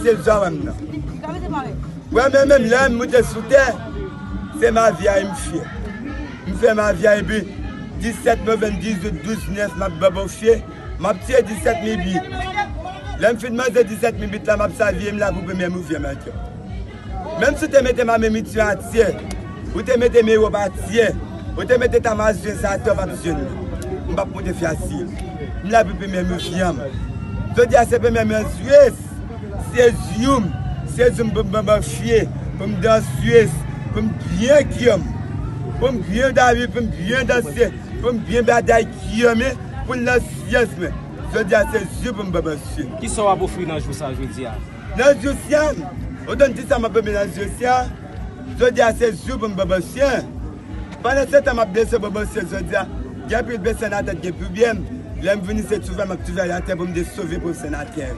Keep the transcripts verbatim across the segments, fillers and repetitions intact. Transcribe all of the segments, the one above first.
Se zò a wè m nan. Wè, men menm lè m moute sou tè, se ma vi a m fye. M fè ma vi a epi disèt, novanm, dizuit, douz, nèf, m ap bòbòfye, m ap tiye disèt mil bit. Lè m fin manje disèt mil bit la, m ap saviye m la pou premye mouvye m atè. Menm si w te mete m a men mityè atè, ou te mete men wòb atè, ou te mete tamazye sa atè, w p ap jwenn mwen. M p ap moute fye asiye. M la pou premye mouvye m. Jodi a se premye mouvye. Se jou m, se jou m pou m bòbòfye, pou m danswis, pou m byen kiyòm, pou m byen davi, pou m byen danse, pou m byen batay kiyòme, pou l nan syans mwen. Jodi a se jou pou m bòbòfye. Kisa w ap ofri nan jou sa jodi a? Nan jou sa, ou tann ti sa m ap bebe nan jou sa, jodi a se jou pou m bòbòfye. Pandan se tan m ap dese bòbòfye jodi a, gen anpil pèsòn atè k gen pwoblèm. Lè m vini se twouve m ap twouve atè pou m desove pèsòn atè.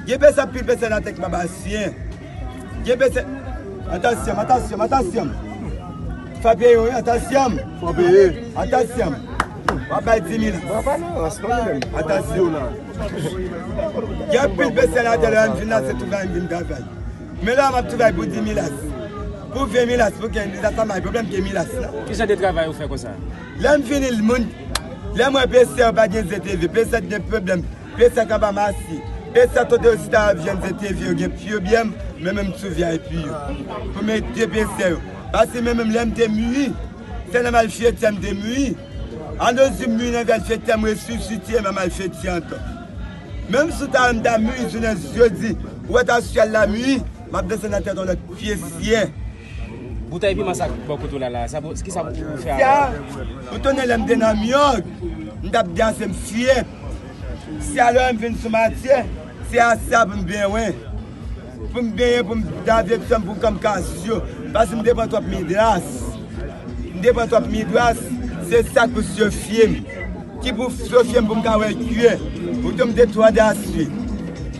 Gen pèsòn, anpil pèsòn atè k pa ba siyen. Gen pèsòn, atansyon, atansyon, atansyon. Fò peye wi, atansyon. Fò peye. Atansyon. W ap bay di mil. Atansyon. Gen anpil pèsòn atè lè m vin la se twouve m vin travay. Men la m ap travay pou di mil as. Pou ven mil as, pou kenz mil as, sa pa gen pwoblèm ke mil as la. Ki jan de travay ou fè konsa? Lè m vini, moun, lè m wè pèsè yo pa gen Z T V, pèsè gen pwoblèm, pèsè k anba masi, pèsè kote yo chita ap jwenn Z T V yo gen pwoblèm, men menm sou V I P yo. Pou m ede pèsè yo. Paske men menm lè m te mouri, se nan malfektè m te mouri. An nou di m mouri nan malfektè, m resisite nan malfektè ankò. Menm si w ta wè m ta mouri jounen jodi, ou wè ta syèl la mouri, m ap desann nan tèt yon lòt pye syèl. Boutèy piman sa k bò kote w la la, sa pou, kisa pou ou fè avè l? Sa, ou tounen lè m te nan myòg, m t ap dase m fyèt. Se a lè m vin sou matyè, se a sa pou m benyen. Pou m benyen, pou m lave pye m, pou kò m ka syo. Paske m te pran twòp midras. M te pran twòp midras, se sa k pou sofye m. Ki pou sofye m pou m ka wè kiyè. Ou tou m te twò dasye.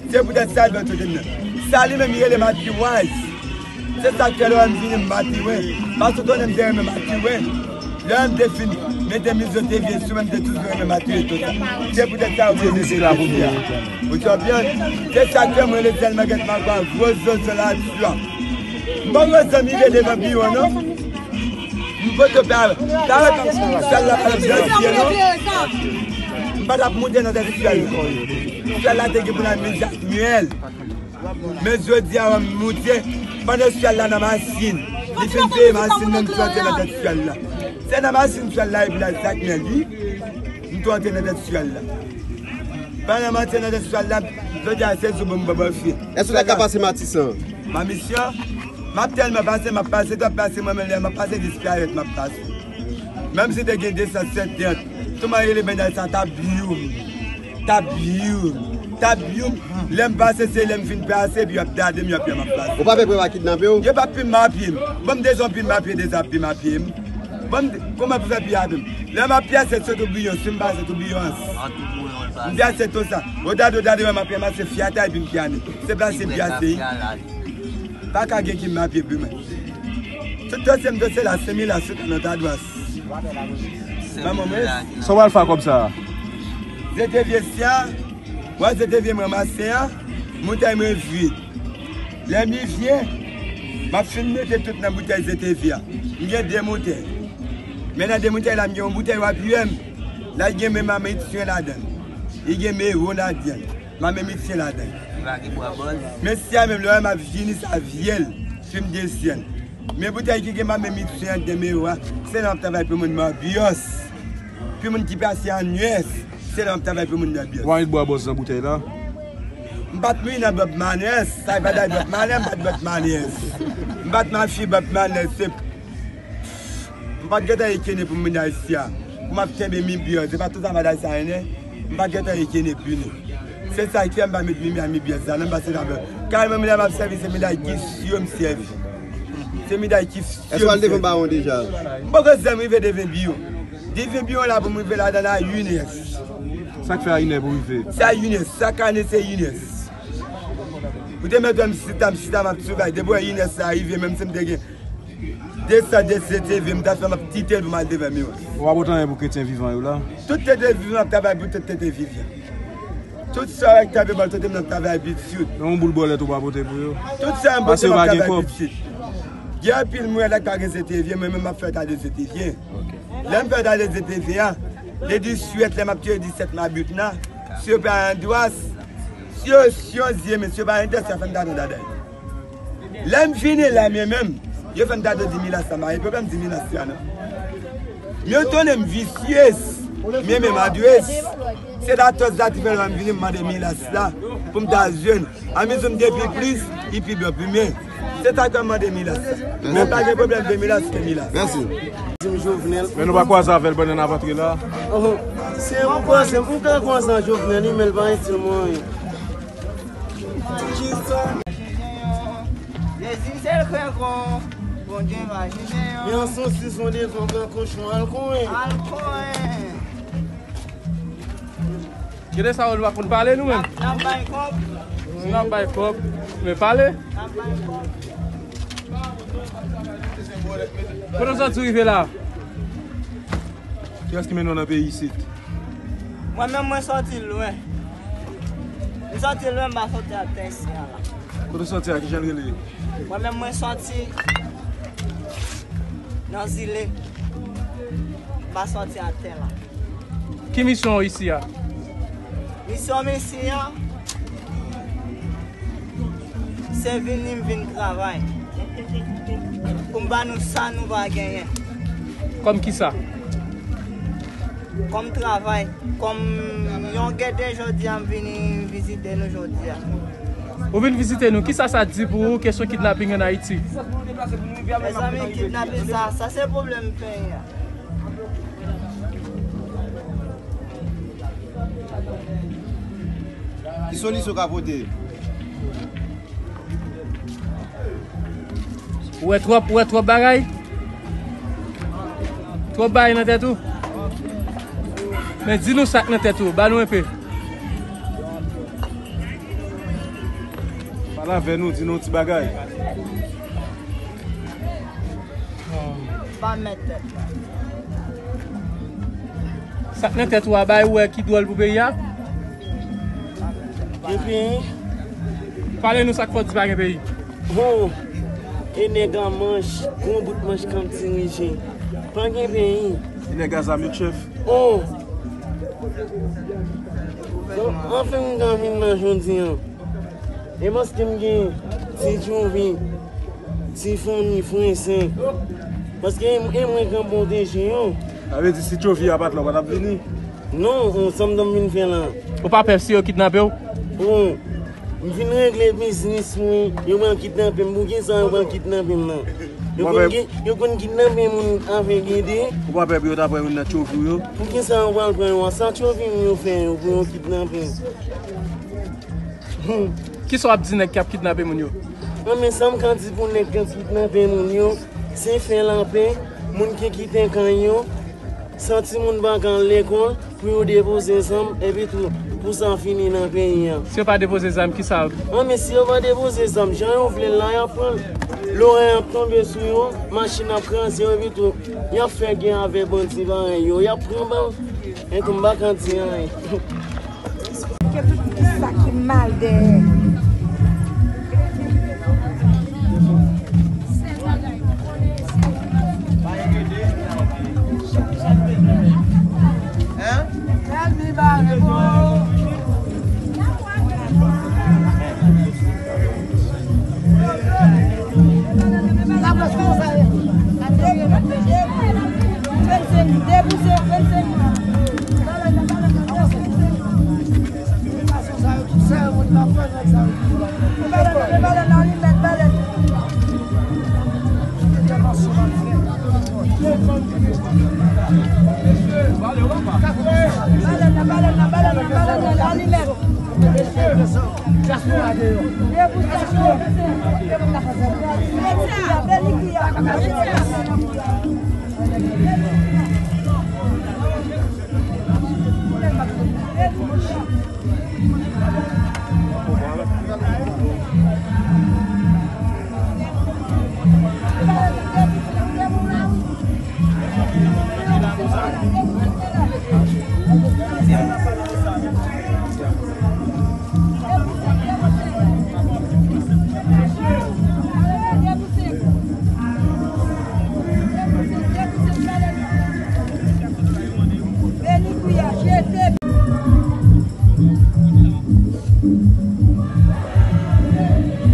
Se poutèt sa l ban tout m nan. Sa li menm li rele matiwaj. Se sa k fè lè w wè m vini m matiwe. Paske w konnen m te renmen matiwe. Lè m te fin mete mizo te vye sou mwen, m te toujou renmen matiwe tout sa. Se poutèt sa ou te mete la pou mwen. Ou konprann? Se sa k fè mwen rele sèlman gèt magwa gwo zozo la, tu vois. M pa wè zanmi vye devan biwo non. M poto pa, pa wè syèl la pa nan bèl pye non. M pa t ap moute nan tèt syèl la. Syèl la te gen pou nan miz ak myèl. Men jodi a wè m moute, pandan syèl la nan machin. Li fin peye machin nan, m tou antre nan tèt syèl la. Se nan machin syèl la epi la zak myèl wi. M tou antre nan tèt syèl la. Pandan m antre nan tèt syèl la, jodi a se jou pou m bòbòfye. Èske w ta ka pase Matisan? Matisan, m ap tèlman pase, m ap pase, twòp pase, mwen menm lè m ap pase disparèt, m ap pase. Menm si te gen de san sèt, tou mwen rele bènday sa, tabyou. Tabyou, tabyou. Lè m pase, se lè m fin pase, epi y ap gade m, y ap wè m ap pase. Ou pa pè pou yo pa kidnape w? Yo p ap pime m a pye m. Bon, m deja yon pime m a pye, deja pime a pye m. Bon, m, kòman pou fè pye a pye m? Lè m ap pase sou toubiyon, si m pase toubiyon an, m pase tou sa. Odade, odade, wè m ap pase fyata epi m pyane. Se pase pyase. Pa ka gen ki m a pye pime. Tout dosye m dosye la, se mil a sou nan ta dwa. Manman mwen. Sa w al fè kòb sa a? Zete vye sya, wè zete vye mwen mase a, moutèy mwen vid. Lè m vye, m ap fin mete tout nan boutèy zete vye a. M gen de moutèy. Men nan de moutèy la, m gen yon boutèy w ap wè m. La, l gen men mamityen ladan l. Li gen men wo ladan l. Mamityen ladan l. Men sya menm, lè w wè m ap vini sa vye l, si m desann. Men boutèy ki gen mamityen anndan men yo a, se lè m ap travay pou moun Mabyòs. Pou moun ki pase an Nwès, se lè m ap travay pou moun Mabyòs. Ou annik bwè bòz nan boutèy la? M pa t mouri nan Bob Marley, sa e pa day Bob Marley, m pa t Bob Marley. M pa t mafi Bob Marley, se, m pa t gentan ekene pou moun Ayisyen. Pou m ap kenbe Mabyòs, se pa tout sa maday sa ene. M pa gentan ekene pou nou. Se sa k fè m pa met mimi a Mabyòs la, non, paske sa fè. Kay menm lè m ap sèvi, se miday ki syo m sèvi. Se miday ki syo m sèvi. Èske w al devan bawon deja? M poko janm rive devan biwo. Devan biwo la pou m rive ladan la, inès. Sa k fè a inès pou rive? Se a inès, chak ane se inès. Ou te mèt wè m chita, m chita, m ap travay. Depi wè inès la rive, menm si m te gen de san de C T V, m ta fè m ap kite l pou m al devan miwo. Ou pa pote anyen pou kretyen vivan yo la? Tout kretyen vivan, m ap travay pou tout kretyen vivan. Tout sa w wè k t ap pale tande m nan travay pitit. Yon boul bòlèt ou pa pote pou yo? Tout sa m pote m ap travay pitit. Gen anpil mwen la k pa gen zetevyen, mwen menm m ap fè ta de zetevyen. Lè m fè ta de zetevyen an, le diswèt lè m ap tire disèt mabit la, si yo pa andwas, si yo, si yo zye, men si yo pa entèse fè m ta de dadal. Lè m vini la, mwen menm, yo fè m ta de di milas la, m pa gen pwoblèm di milas la, non. Yo tounen m visye, mwen menm adres. Se ta tòz la ki fè lè m vini m mande milas la, pou m ta jwenn. Amizoum depi plis, li pi bèl pou mwen. Se sa k fè m mande milas la. Men pa gen pwoblèm de milas, se milas. Mèsi. Di m Jovenel. Men nou pa kwaze avè l pandan n ap antre la. Oh, se ou kwaze, m ka kwaze ak Jovenel, li, men l pa itil mwen anyen. Jezi se l gran kon, Bondye va jije yo. Men an sosis, on de gran kochon, al konnen. Al konnen. Gade sa, ou pa konn pale nou menm. N ap, n ap bay kòb. Si n ap bay kòb, men pale. N ap bay kòb. Kote w soti rive la? Kiyès ki mennen w nan peyi isit? Mwen menm, mwen soti lwen. M soti lwen, m pa soti atè isi a la. Kote w soti a, kijan l rele? Mwen menm, mwen soti nan zile. M pa soti atè la. Ki misyon w isi a? Misyon m isi a, se vini, m vin travay. Pou m ba nou sa nou pa genyen. Kòm kisa? Kòm travay. Kòm yon gede jodi a, m vini vizite nou jodi a. Ou vin vizite nou, kisa sa di pou ou, kesyon kidnaping ann Ayiti? Mezanmi, kidnaping sa, sa se pwoblèm peyi a. Ki solisyon w ka pote? Ou wè twòp, ou wè twòp bagay? Twòp bagay nan tèt ou? Men di nou sa k nan tèt ou, ba nou enpe. Pale avè nou, di nou yon ti bagay. Pa mèt tèt mwen. Sa k nan tèt ou a bay ou wè ki dwòl pou peyi a? Epi, pale nou sa k fè w di pa gen peyi. Bon, e nèg a manch, gwo bout manch k ap dirije. Pa gen peyi. E nèg a zam yo k chèf. Oh. Bon, anfen m ka vin la jodi a. E paske m gen ti tchouvi, ti fanmi, frè, sè. Paske e, e mwen k ap pwoteje yo. Sa vle di si tchouvi a pa t la, ou pa t ap vini? Non, on, sa m t ap vin fè la. Ou pa pè si yo kidnape w? Bon, m vin regle biznis mwen, yo pral kidnape m. Poukisa yo pral kidnape m nan? Yo konn ki-, yo konn kidnape moun avèk ede. Ou pa pè pou yo ta pran youn nan tchouvi w yo? Poukisa yo pral pran yo a? Sa tchouvi m yo fè yo pou yo kidnape m? Kisa w ap di nèg k ap kidnape moun yo? Non, men sa m ka di pou nèg k ap kidnape moun yo, se fè lapè, moun ki kite kay yo, san timoun pa ka al lekòl, pou yo depoze zam, epi tou, pou sa fini nan peyi a. Si yo pa depoze zam, kisa? Non, men si yo pa depoze zam, jan yo vle l la, y ap pran l. Lorè ap tonbe sou yo, machin ap kraze yo, epi tou, y ap fè gè avèk bandi parèy yo, y ap pran bal. Epi tou, m pa ka di anyen. Ke tout sa ki mal dèyè.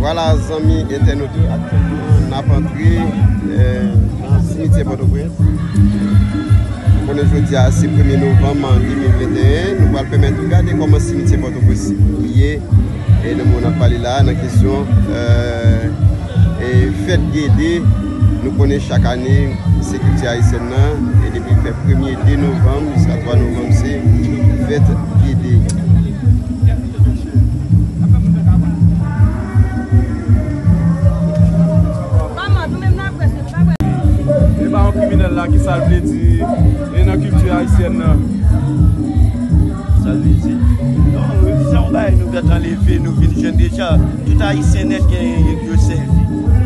Vwala, zanmi entènot yo, aktyèlman n ap antre, eh, nan simityè Pòtoprens. Konnen jodi a se premye novanm de mil venteyen, nou pral pèmèt nou gade kòman simityè Pòtoprens ye. E nan moman n ap pale la, nan kesyon, eh, e fèt Gede, nou konnen chak ane, se kilti ayisyèn nan, e depi l fè premye de novanm jiska twa novanm, se fèt Gede. E ba yon kriminèl la, ki sa l vle di, e nan kilti ayisyèn nan? Sa l vle di? Non, se yon bagay nou gentan leve, nou vin jèn deja. Tout Ayisyen nèt gen yo sèvi.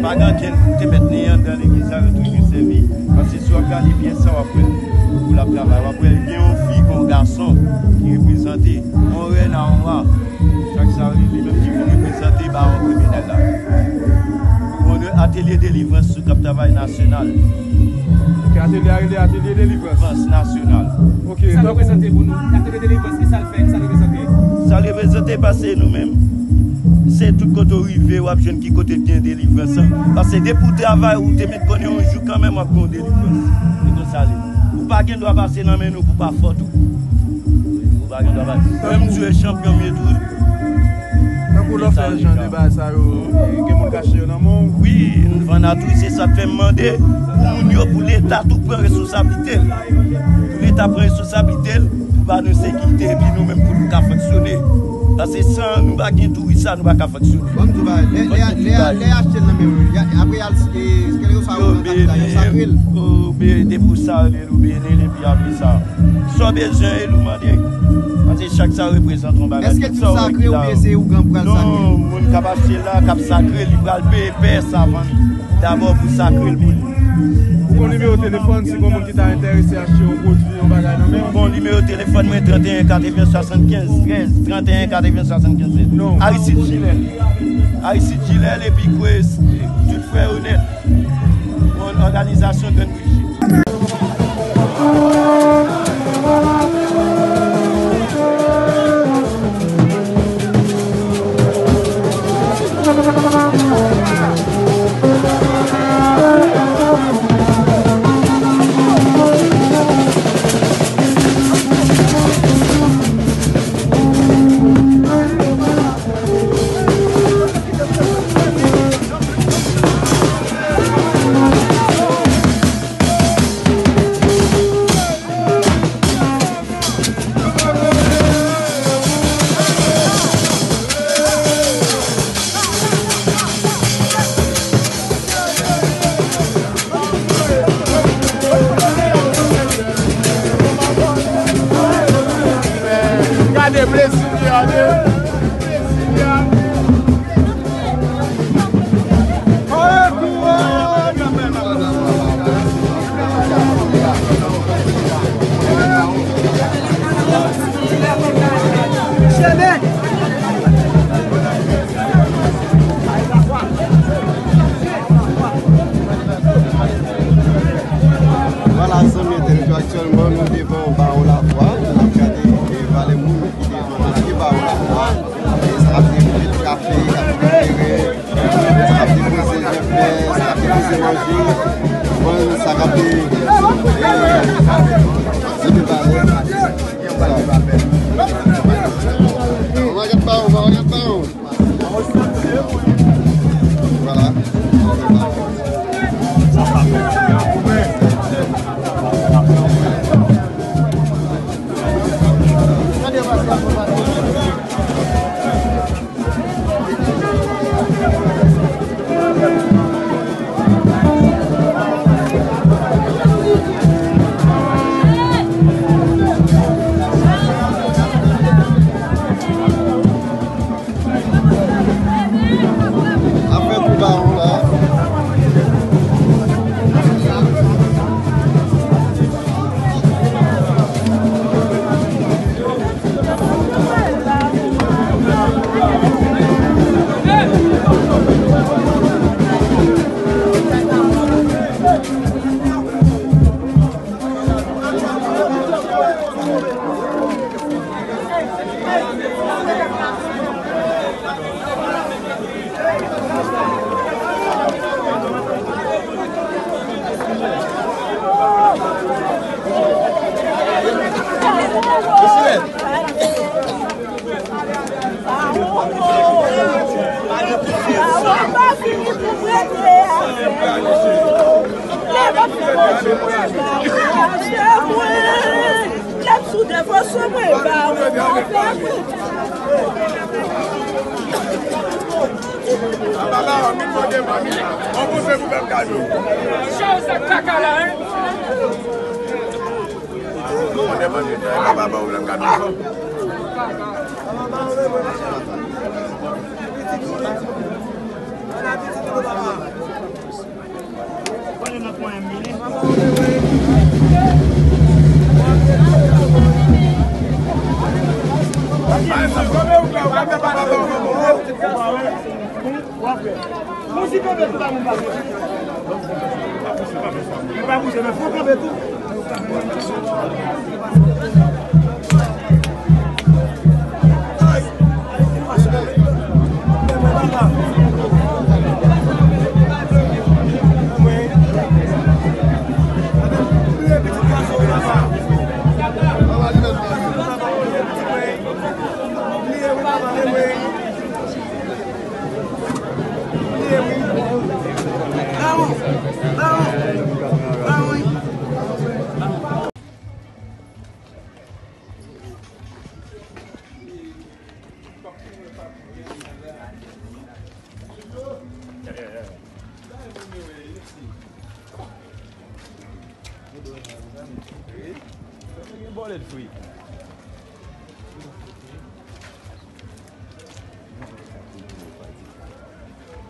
Pa gen ankenn ki te mèt ni anndan legliz la, yo tout yo sèvi. Paske si w ap gade byen sa, w ap wè l pou l ap travay. W ap wè l gen yon fi, gen yon gason ki reprezante. Yon rèn a yon wa. Chak sa, li menm ki vin reprezante bawon kriminèl la. Yon atelye delivrans k ap travay nasyonal. Ok, atelye a rele atelye delivrans. Delivrans nasyonal. Ok, sa reprezante pou nou? Atelye delivrans, ki sa l fè, ki sa l reprezante? Sa l reprezante, paske nou menm, se tout kote w rive, w ap jwenn ki kote k gen delivrans lan. Paske depi w travay, ou te mèt konnen yon jou kanmenm w ap gen yon delivrans. Se konsa l ye. Ou pa gen dwa pase nan men nou pou pa fòt ou. Ou pa gen dwa pase. Menm si w se chanpyon m ye tou. Tankou lè w fè jan de bagay sa yo, gen moun kache yo nan men w? Wi, n vann a tou, se sa k fè m mande pou moun yo, pou Leta tou pran responsablite l. Pou Leta pran responsablite l, pou ba nou sekirite, epi nou menm pou nou ka fonksyone. Paske san nou pa gen touris sa, nou pa ka fonksyone. Bon, m di w bagay, lè, lè, lè, lè y achte l nan men w, y a, apre y al, e, kèlkeswa ou nan kapital, yo sakre l. Ou beni, depi w sakre l, ou beni l, epi apre sa, sa w bezwen, e, nou mande. Paske chak sa reprezante yon bagay. Èske tout sakre oubyen se ougan k pral sakre? Non, moun k ap achte la, k ap sakre, li pral peye pè savann dabò pou sakre l pou li. Ou gon nimewo telefòn si gon moun ki ta enterese achte yon pwodui, yon bagay nan men w? Bon, nimewo telefòn mwen, trant e en katreven swasannkenz trèz, trant e en katreven swasannkenz trèz. Non. Aristide Gilel. Aristide Gilel epi Kwes, tout frè yo nèt. Yon òganizasyon Grann Brijit. Gade plezi li, gade. Vwala, zanmi entènot yo, aktyèlman nou devan Bawon Lavwa, n ap gade, e, valè moun ki devan, ki Bawon Lavwa. E sa ap depoze kafe, k ap prepare, e sa ap depoze jèflè, sa ap depoze manje. Bon, sa ap de, e, se de valè. Sa. Ou va gade pa ou, ou va gade pa ou. Vwala.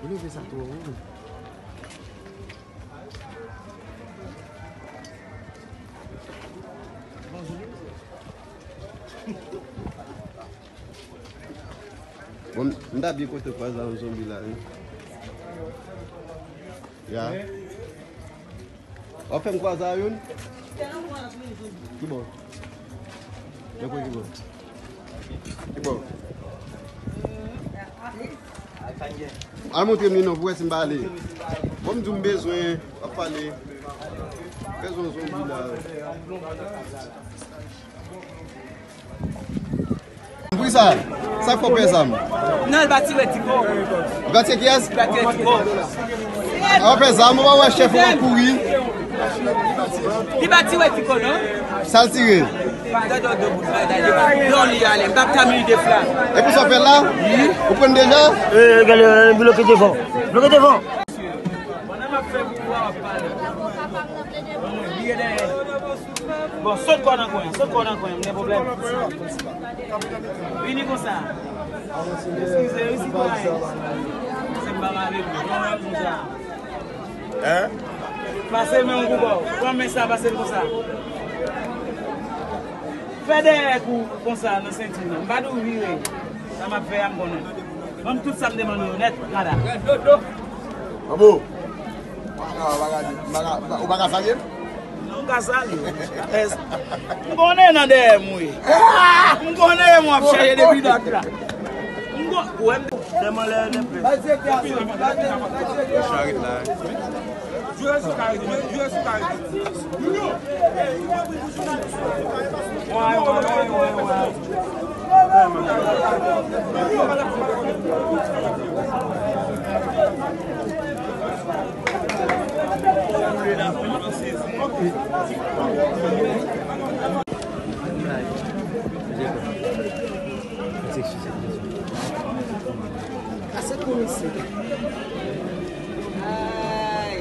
Ou leve sa twò wo. Bon, m ta byen kontan kwaze a yon zonbi la, wi. Ya. W ap fè m kwaze a youn? Ki bò? Nan kwen ki bò? Ki bò? Al montre m li non, pou wè si m pa ale. Bon, m di w m bezwen, w ap pale. Bezwen zonbi la. Poukisa? Sa k fè w pè zam? Non, li pa tire Tiko. Li pa tire kiyès? Li pa tire Tiko. A, w pè zam, ou pa wè chèf ou ap kouri. Li pa tire Tiko, non? Sa l tire? Gade yon bout bagay, li pa pran li ale. M p ap tamil de fla. Epi sa w fè la? Wi. Ou pran deja? E, gade, e, bloke devan. Bloke devan. Pandan m ap fè kou a, w ap pale. Vire dèyè. Bon, sot kò nan kwen, sot kò nan kwen, m gen pwoblèm. Vini konsa. Eskize, wi, sitwayen. Se m pa mare, non, konsa. Hein? Pase men w pou kò w. Pran men sa, pase l konsa. Fè dèyè kou konsa nan senti w nan. M pa di w vire. Sa m ap fè a, m konnen. Ban m tout sa m te mande w nèt, gada. Bravo. Ou pa ka, ou pa ka, ou pa ka salye m? Non, m ka salye w. M konnen nan dèyè m, wi. M konnen w ap chèche depi dat la. M kon-, ou wè m tèlman lè nèg. Charit la. Jwe sou kare, jwe, jwe sou kare. Ase komisè. Ay.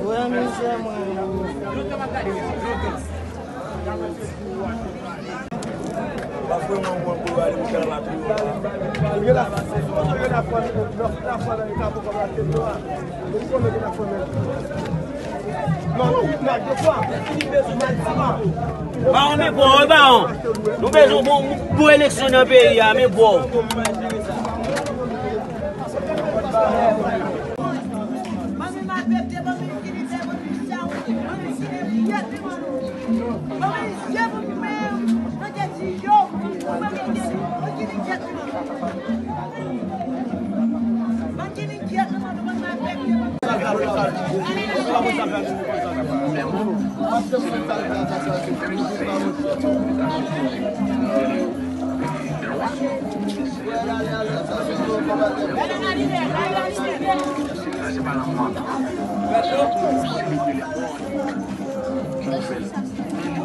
Wè mizè mwen. Bawon, men bwè w, bawon. Nou bezwen bon, bon eleksyon nan peyi a, men bwè w.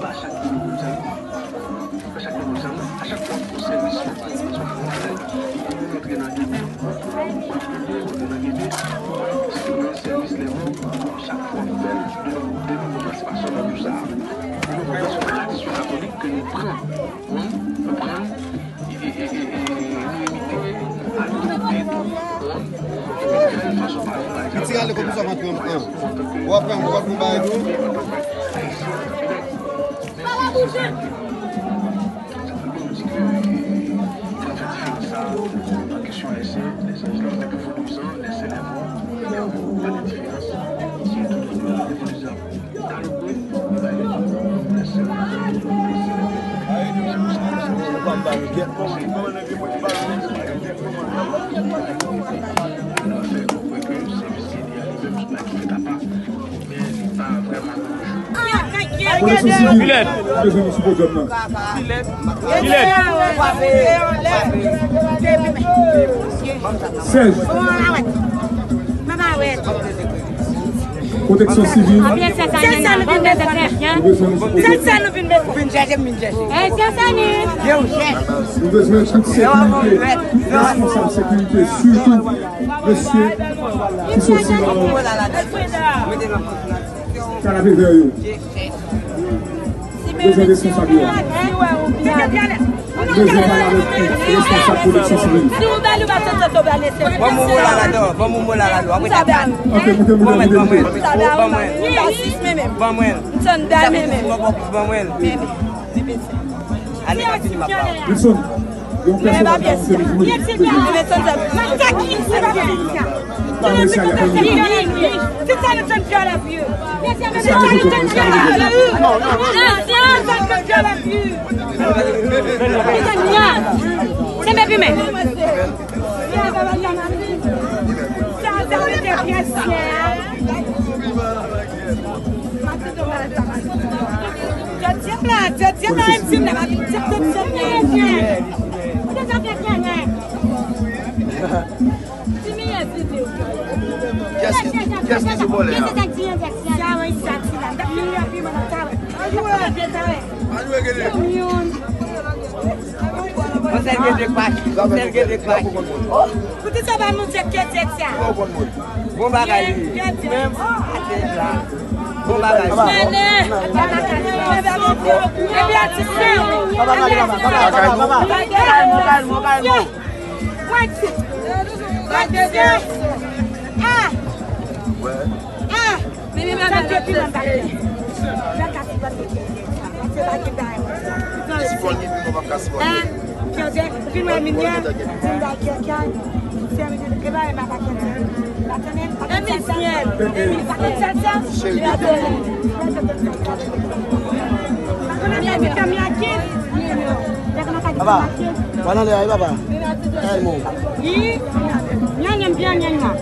Fè chak moun konn sa. Fè chak moun konn sa. A chak fwa w fè yon sèvis, yon prezantasyon pou w fè, ou antre nan Gede, w ap gade, w antre nan Gede, se yon sèvis lè w, chak fwa w fè l, de nou, de nou, nou pase pa sèlman jou sa a. De nou, nou pase yon tradisyon katolik ke nou pran, wi, nou pran l, e, e, e, e, e nou imite l a tout nivo. Piti rale kòm sa, w ap pran, w ap pran, w ap pran bagay tou. Pwoteksyon sivil bezwen nou sou podyòm nan. Sèj. Pwoteksyon sivil. Nou bezwen nou sou podyòm. Nou bezwen tout sekirite, responsab sekirite, sitou mesye ki soti nan Kalavevè yo. Bezwen responsab yo. Bezwen pale avèk responsab pwoteksyon sivil. Ban m yon mo la ladan, ban m yon mo la ladan. Apre sa, ban m. Ok, moute, moute, moute, moute. Ban mwen. Ban mwen. Ban mwen. Wilson, yon pèsonaj la, se li, wi. Kiyès ki, kiyès ki sou vòlè a? Yon sèl gen de kwach, yon sèl gen de kwach. Pou ki sa pa monte kèt sa? Bon bagay li. Menm. Bon bagay. Epi atis. Papa, papa, papa, papa. Kalmo, kalmo, kalmo. Ah! Ah! Sa te pi nan bagay. Sa ka sipòte. Se pa ki bagay. Si fò l gen pi, mwen p ap ka sipòte. Hein? Kèdè, vin wè minyè, vin bay kèkèy. Se yon minyè, e ba e ba pa kèkèy. Pa konnen, pa konnen sa, sa. Pa konnen sa, sa. Cheri. Pa konnen sa, sa. Papa, pa nan lè a, wi, papa. Kalmo. Wi. Nyanyan, byen, nyanyan.